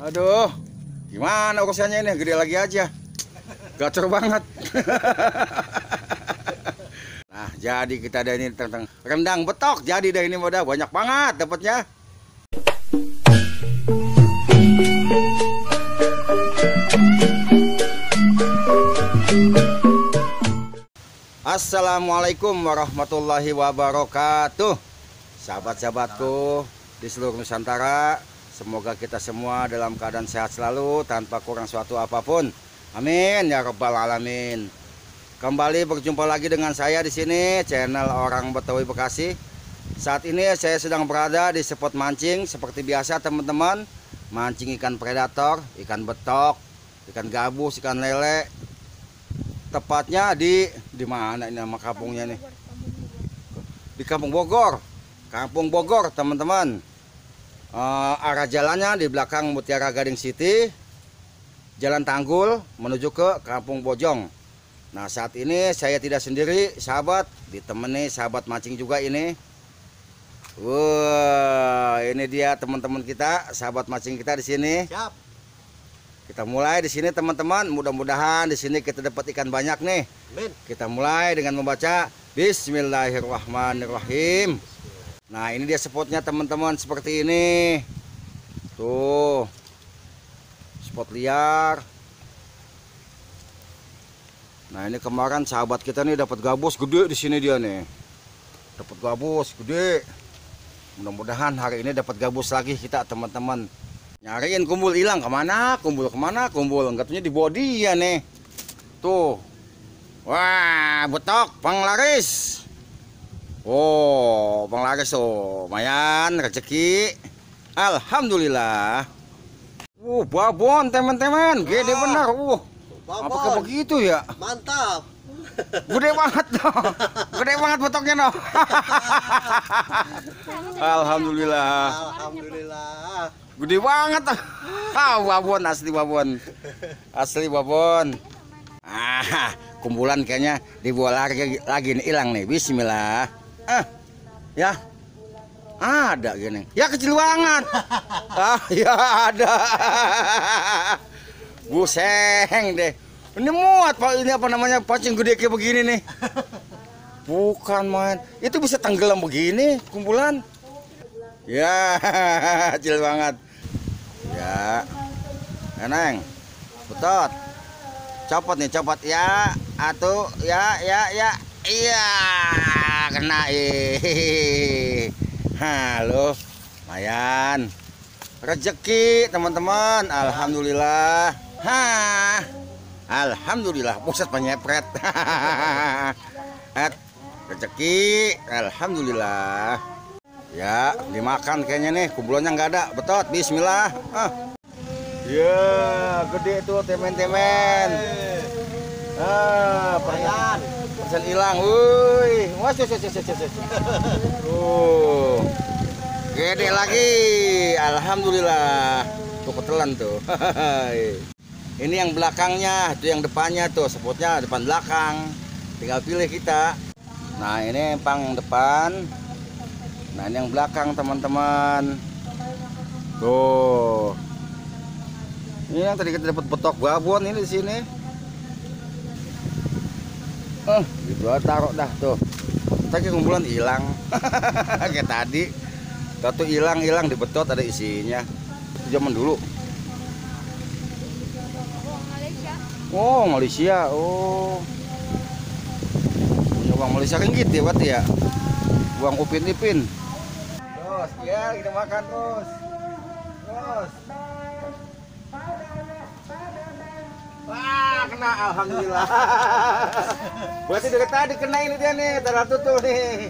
Aduh, gimana urusannya ini? Gede lagi aja. Gacor banget. Nah, jadi kita ada ini tentang rendang betok. Jadi dah ini udah banyak banget dapatnya. Assalamualaikum warahmatullahi wabarakatuh. Sahabat-sahabatku di seluruh Nusantara, semoga kita semua dalam keadaan sehat selalu tanpa kurang suatu apapun. Amin ya rabbal alamin. Kembali berjumpa lagi dengan saya di sini, channel Orang Betawi Bekasi. Saat ini saya sedang berada di spot mancing seperti biasa teman-teman. Mancing ikan predator, ikan betok, ikan gabus, ikan lele. Tepatnya di mana ini nama kampungnya nih? Di Kampung Bogor. Kampung Bogor, teman-teman. Arah jalannya di belakang Mutiara Gading City, Jalan Tanggul menuju ke Kampung Bojong. Nah, saat ini saya tidak sendiri, sahabat, ditemani sahabat mancing juga ini. Wah, ini dia teman-teman kita, sahabat mancing kita di sini. Siap. Kita mulai di sini teman-teman. Mudah-mudahan di sini kita dapat ikan banyak nih. Amin. Kita mulai dengan membaca Bismillahirrahmanirrahim. Nah, ini dia spotnya teman-teman seperti ini. Tuh, spot liar. Nah, ini kemarin sahabat kita nih dapat gabus gede di sini dia nih. Dapat gabus gede. Mudah-mudahan hari ini dapat gabus lagi kita teman-teman. Nyariin kumpul hilang kemana? Kumpul kemana? Kumpul enggaknya di body ya nih. Tuh. Wah, betok penglaris. Oh, penglaris tuh. Lumayan rezeki. Alhamdulillah. Babon teman-teman. Gede benar. Apakah begitu ya? Mantap. Gede banget dong. Gede banget betoknya dong. Alhamdulillah. Alhamdulillah. Gede banget. Babon, asli babon. Asli babon. Kumpulan kayaknya dibawa lagi nih, hilang nih. Bismillah. Ya. Ada gini. Ya kecil banget. Ya ada. Buseng deh. Ini muat Pak, ini apa namanya, pancing gede kayak begini nih. Bukan main. Itu bisa tenggelam begini kumpulan. Ya, kecil banget. Ya. Eneng. Betot. Copot nih, copot ya. Atuh, ya. Iya, kena halo. Lumayan. Rezeki, teman-teman. Alhamdulillah. Alhamdulillah. Buset penyepret. Rezeki. Alhamdulillah. Ya, dimakan kayaknya nih. Kumpulannya nggak ada. Betot. Bismillah. Ya, gede tuh temen-temen. Peryan. Persen hilang. Wuih. Wah, gede lagi. Alhamdulillah. Tuh ketelan tuh. Ini yang belakangnya, itu yang depannya tuh. Spotnya depan belakang. Tinggal pilih kita. Nah, ini pang depan. Nah, ini yang belakang teman-teman. Tuh. Ini yang tadi kita dapat betok babon ini di sini. Gitu aja taruh dah tuh. Tadi kumpulan hilang. Kayak tadi. Satu hilang di betot ada isinya. Zaman dulu. Oh, Malaysia. Oh. Punya uang Malaysia ringgit ya berarti ya. Uang Upin Ipin. Terus, ya kita makan terus. Terus. Wah, kena alhamdulillah. Berarti dari tadi kena ini dia nih, terlalu tuh nih.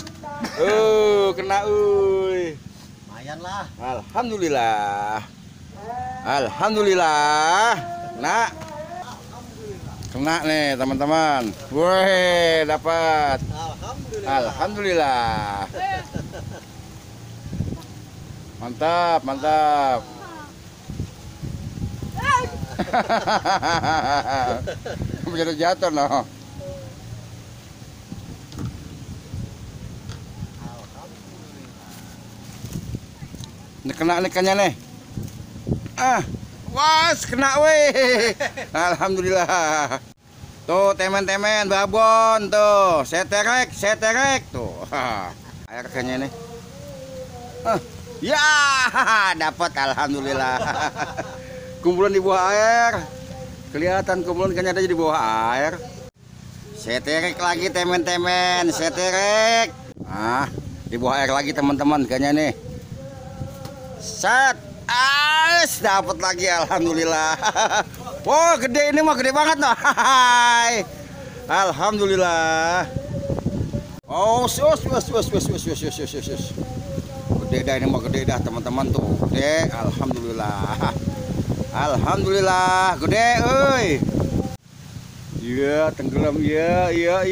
Kena Lumayan lah. Alhamdulillah. Alhamdulillah. Kena nih teman-teman. Woi, dapat. Alhamdulillah. Mantap. Jatuh noh. Ini kena ikannya nih. Was, kena weh. Alhamdulillah. Tuh teman-teman babon tuh, seterek tuh. Air kayaknya nih. Ya, dapat alhamdulillah. Kumpulan di bawah air. Kelihatan kumpulan kayaknya ada di bawah air. Seterek lagi teman-teman, seterek. Ah, di bawah air lagi teman-teman kayaknya nih. Set. Dapat lagi alhamdulillah. Wow, gede ini mah, gede banget noh. Alhamdulillah. Oh, gede dah ini mah, gede dah teman-teman tuh. Gede, alhamdulillah. Alhamdulillah, gede euy. Iya, tenggelam ya. Ya,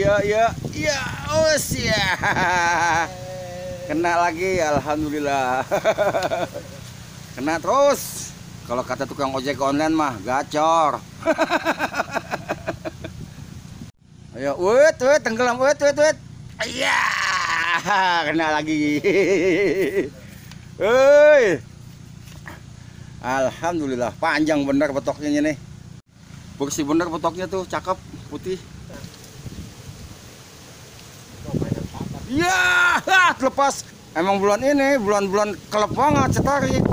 kena lagi alhamdulillah. Kena terus. Kalau kata tukang ojek online mah gacor. Ayo, tenggelam, iya, kena lagi. Alhamdulillah, panjang bener betoknya nih. Bersih bener betoknya tuh, cakep, putih. Iya, lepas. Emang bulan ini, bulan kelep banget setarik.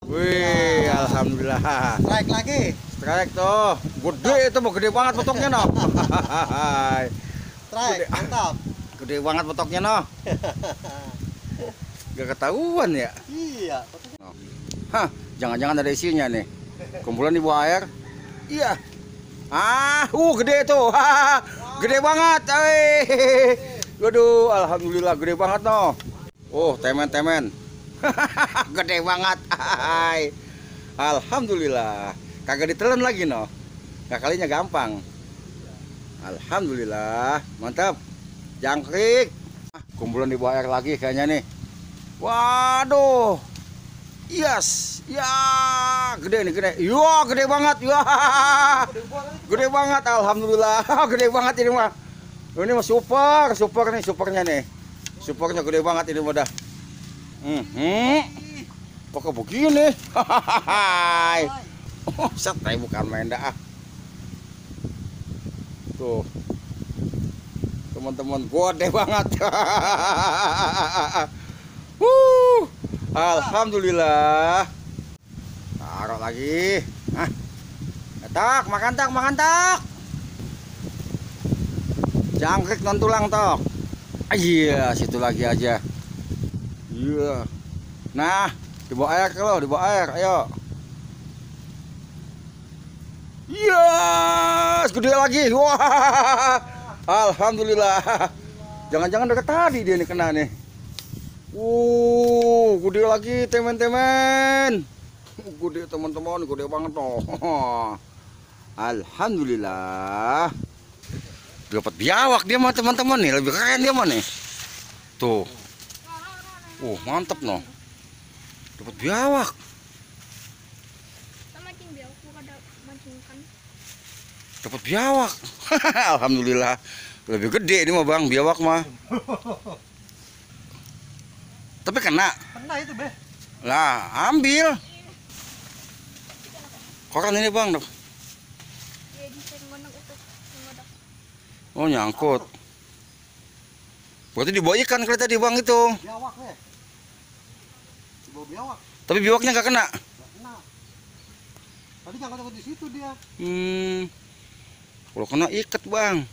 Wih, alhamdulillah. Strike lagi. Strike tuh, gede itu mau, gede banget potoknya noh. Strike, mantap. Gede banget potoknya noh. Gak ketahuan ya. Iya. Hah, jangan-jangan ada isinya nih. Kumpulan di bawah air. Iya. Gede tuh. Gede banget. Waduh, alhamdulillah gede banget noh. Oh, temen-temen. Gede banget. Alhamdulillah. Kagak ditelan lagi noh. Kalinya gampang. Alhamdulillah, mantap. Jangkrik. Kumpulan di bawah air lagi kayaknya nih. Waduh. Yes. Ya, gede nih, gede. Ya, gede banget. Ya. Gede banget, alhamdulillah. Gede banget ini mah. Ini mah super nih, supernya nih. Supernya gede banget ini mah dah. Pokok begini. Set, bukan main dah. Tuh. Teman-teman, gede banget. Alhamdulillah. Taruh lagi. Makan tak. Jangkrik non tulang tok. Iya, situ lagi aja. Iya. Nah, di bawah air kalau, di bawah air, ayo. Yes, gede lagi. Wah. Alhamdulillah. Jangan-jangan dari tadi dia nih kena nih. Gede lagi teman-teman. Gede teman-teman, gede banget toh. Alhamdulillah. Dapat biawak dia mah teman-teman nih, lebih keren dia mah nih. Tuh. Mantap noh. Dapat biawak. Dapat biawak. Alhamdulillah. Lebih gede ini mah bang, biawak mah. Tapi kena. Kena itu be. Lah, ambil. Koran ini bang. Oh, nyangkut. Berarti dibawa ikan kali tadi bang itu. Biawak be. Dibawa biawak. Tapi biawaknya nggak kena. Nggak kena. Tadi nyangkut di situ dia. Kalau kena ikat bang.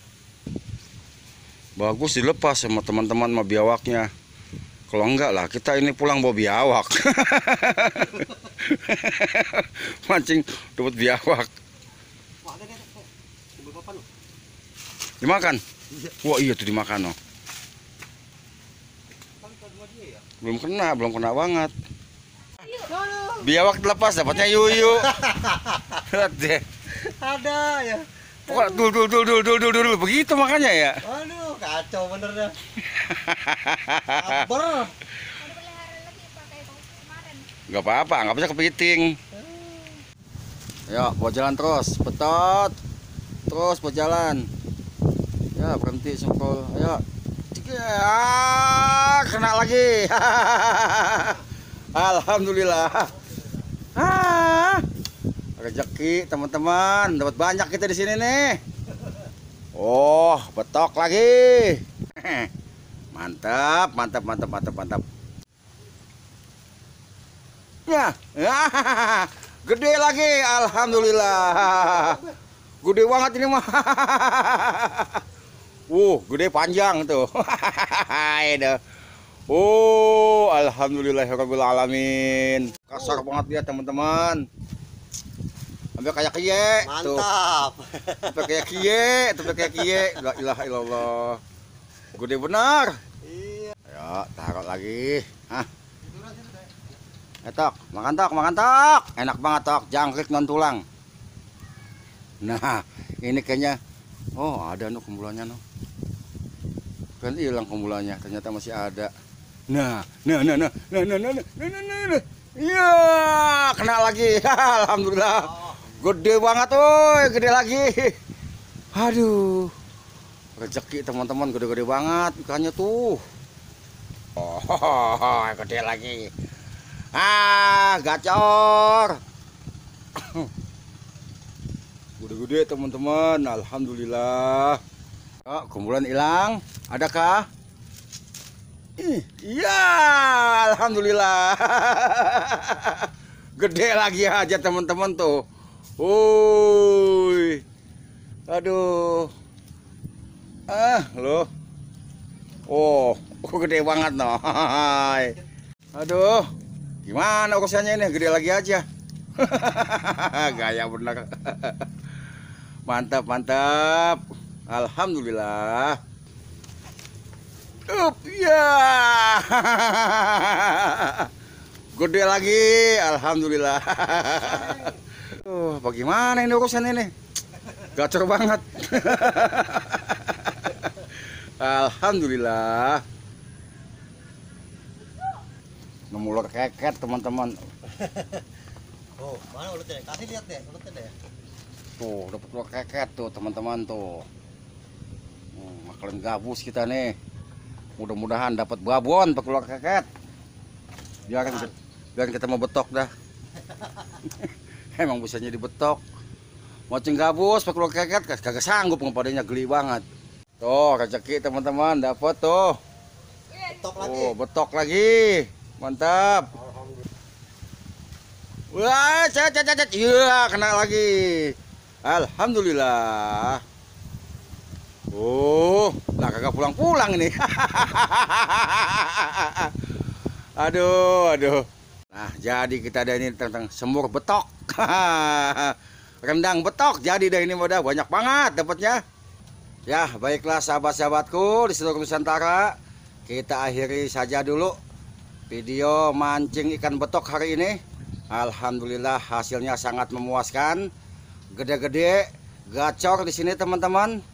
Bagus dilepas sama teman-teman sama biawaknya. Kalau enggak lah kita ini pulang bawa biawak. Mancing dapat biawak. Wah, ada. Dimakan? Wah iya tuh dimakan loh. Belum kena banget. Biawak lepas dapatnya yuyu. Lihat deh. Ada ya. Pokoknya dul begitu makanya ya. Aduh, kacau bener dah. Sabar. Gak apa-apa, nggak bisa kepiting. Ayo, buat jalan terus, betot. Terus buat jalan. Ya, berhenti sempol. Ayo. Kena lagi. Alhamdulillah. rezeki teman-teman, dapat banyak kita di sini nih. Oh, betok lagi. Mantap, mantap, mantap, mantap, mantap. Ya, gede lagi, alhamdulillah. Gede banget ini mah. Gede panjang tuh. Itu. Oh, alhamdulillahirabbil alamin. Kasar banget dia teman-teman. Sampai kayak kie. Mantap. Sampai kayak kie, sampai kayak kie. La ilaha illallah. Gede benar. Iya. Ayo, taruh lagi. Hah. Tok, makan tok, makan tok. Enak banget tok, jangkrik non tulang. Nah, ini kayaknya ada kumpulannya kan hilang kumpulannya, ternyata masih ada. Nah. Iya, kena lagi. Alhamdulillah. Gede banget, gede lagi. Aduh. Rezeki teman-teman, gede-gede banget ikannya tuh. Gede lagi. Gacor. Gede-gede teman-teman, alhamdulillah. Kumpulan hilang, adakah? Iya, alhamdulillah. Gede lagi aja teman-teman tuh. Aduh. Loh. Gede banget noh. Aduh. Gimana urusannya ini? Gede lagi aja. Gaya bener. Mantap, mantap. Alhamdulillah. Ya. Gede lagi, alhamdulillah. Bagaimana ini urusan ini? Gacor banget. Alhamdulillah. Nemu ular keket teman-teman. Mana ulutnya? Kasih lihat deh, ulutnya deh. Tuh, dapat ular keket tuh teman-teman tuh. Makalan gabus kita nih. Mudah-mudahan dapat babon pakai ular keket. Biar kita mau betok dah. Emang bisanya dibetok. Mancing gabus pakai ular keket kagak sanggup ngepadanya, geli banget. Tuh, rezeki teman-teman dapat tuh. Betok lagi. Betok lagi. Mantap. Wah, iya, kena lagi. Alhamdulillah. Lah kagak pulang-pulang ini. Aduh. Nah, jadi kita ada ini tentang semur betok. Rendang betok. Jadi dah ini udah banyak banget dapatnya. Ya, baiklah sahabat-sahabatku di seluruh Nusantara. Kita akhiri saja dulu video mancing ikan betok hari ini. Alhamdulillah hasilnya sangat memuaskan. Gede-gede, gacor di sini teman-teman.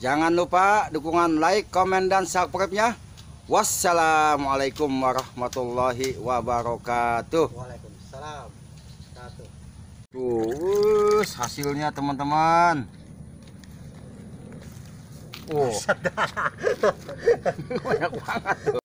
Jangan lupa dukungan like, komen, dan subscribe-nya. Wassalamualaikum warahmatullahi wabarakatuh. Waalaikumsalam. Tuh, hasilnya teman-teman. Banyak banget.